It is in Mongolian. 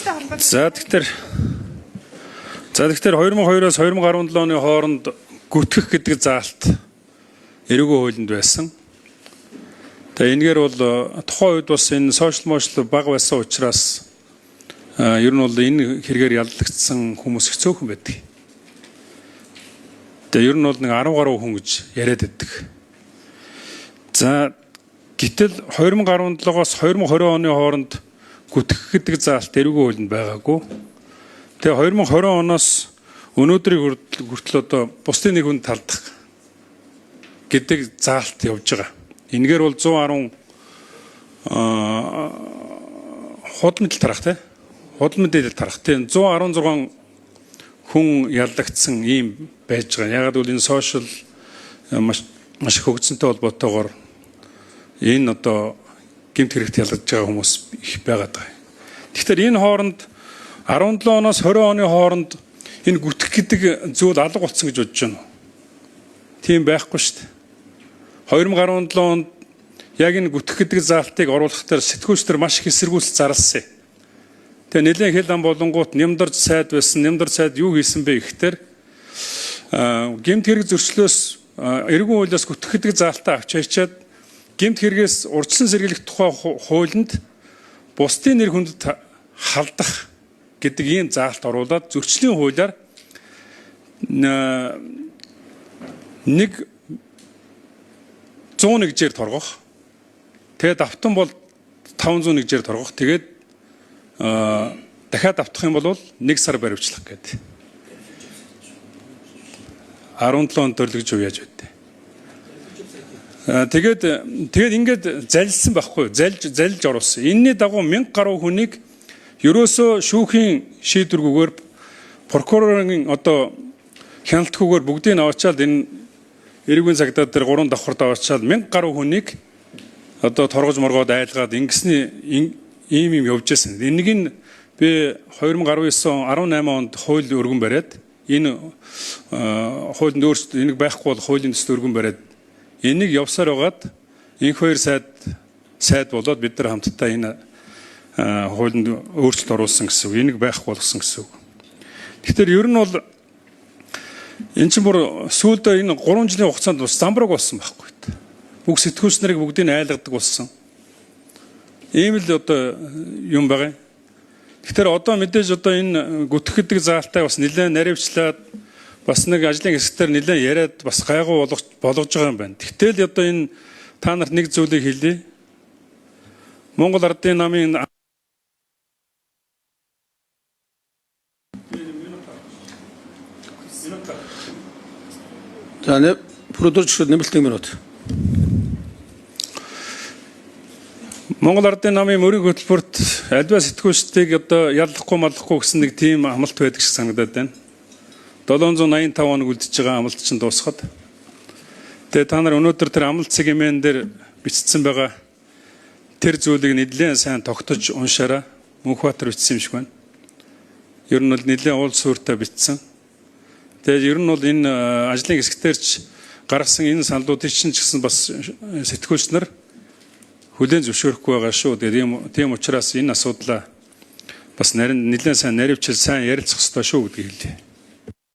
Сэтгүүлчтэй холбоотой. За тэгэхээр 2002-оос 2017 оны хооронд гүтгэх гэдэг заалт эрүүгийн хуулинд байсан. Тэгээ энэгээр бол тухайн үед бас энэ сошиал мошл бага байсан учраас ер нь бол энэ хэрэгээр яллагдсан хүмүүс их цөөхөн байдаг. Тэгээ ер нь бол нэг 10 гаруй хүн гэж яриад байдаг. За, гэтэл 2017-оос 2020 оны хооронд гүтгэх гэдэг заалт эрүүгийн хуулинд байгаагүй. Тэгээ 2020 оноос өнөөдрийг хүртэл одоо бусдын нэг хүнд талдах гэдэг заалт явж байгаа. Энэгээр бол 110 худал мэдэл тарах, тий. Худал мэдээлэл тарах. Тийм, 116 хүн яллагдсан ийм байж байгаа. Яагаад гэвэл энэ сошиал маш маш их хөгжсөнтэй холбоотойгоор энэ одоо гэмт хэрэгт ялгаж байгаа хүмүүс их байгаад байгаа. Тэгэхээр энэ хооронд, 17 оноос 20 оны хооронд энэ гүтгэх гэдэг зүйл алга болсон гэж бодож байна уу? Тийм байхгүй шүү дээ. 2017 онд яг энэ гүтгэх гэдэг заалтыг оруулах дээр сэтгүүлч нар маш их эсэргүүцэл зарласан. Тэгээ нэлээд хэл ам болонгууд Нямдарж сайд байсан. Нямдар сайд юу хийсэн бэ гэхээр гэмт хэрэг зөрчлөөс, эргэн хуулиас гүтгэх гэдэг заалтаа авч хайчаад гэмт хэрэгээс урьдчилан сэргийлэх тухай хуулинд бусдын нэр хүндэд халдах гэдэг ийм заалт оруулаад зөрчлийн хуулиар нэг 101-ээр торгох. Тэгээд давтан бол 501-ээр торгох. Тэгээд дахиад давтах юм бол нэг сар баривчлах гэдэг. 17 он төрлөж яаж байдээ. Тэгээд ингээд залилсан байхгүй, залж залж оруулсан. Энэний дагуу 1000 гаруй хүнийг ерөөсөө шүүхийн шийдвэргүйгээр, прокурорын одоо хяналтгүйгээр бүгдийг нь аваачаад, энэ эрүүгийн цагдаа дээр гурван давхарт аваачаад 1000 гаруй хүнийг одоо торгож моргоод айлгаад ингэсний ийм юм явж байсан. Энийг нь би 2019 он, 18 онд хууль өргөн бариад, энэ хуулинд өөрчлөлт энийг байхгүй бол хуулийн төсөл өргөн бариад энийг явсаар байгаад инх хоёр сайд болоод бид нар хамтдаа энэ хуулинд өөрчлөлт оруулсан гэсэн үг. Энийг байхгүй болгосон гэсэн үг. Тэгэхээр ер нь бол энэ чинь бүр сүүлдээ энэ 3 жилийн хугацаанд бас замбраг болсон байхгүй. Бүх сэтгүүлч нарыг бүгдийг нь айлгадаг болсон. Ийм л одоо юм байгаа юм. Тэгэхээр одоо мэдээж одоо энэ гүтгэх гэдэг заалтай бас нэлээд наривчлаад, бас нэг ажлын хэсгээр нэлээд яриад бас гайгүй болгож байгаа юм байна. Тэгтэл одоо энэ та нарт нэг зүйлийг хэлье. Монгол Ардын намын За, Бүрүүдэр нэмэлт 1 минут. Монгол Ардын намын мөрийн хөтөлбөрт альва сэтгүүлчдийг одоо яллахгүй маллахгүй гэсэн нэг тийм амлалт байдаг шиг санагдаад байна. 785 хоног үлдэж байгаа амлалт чинь дуусахад. Тэгээ та нар өнөөдөр тэр амлалт цэг mn дээр бичсэн байгаа тэр зүйлийг нэлээд сайн тогтож уншаарай. Мөнхбаатар бичсэн юм шиг байна. Ер нь бол нэлээд уул суурьтай бичсэн. Тэгээд ер нь бол энэ ажлын хэсгээр ч гаргасан энэ саналуудыг чинь ч гэсэн бас сэтгүүлч нар хүлээн зөвшөөрөхгүй байгаа шүү. Тэгээд тийм учраас энэ асуудлаа бас нарийн нэлээд сайн наривчил, сайн ярилцах ёстой шүү гэдгийг хэлье.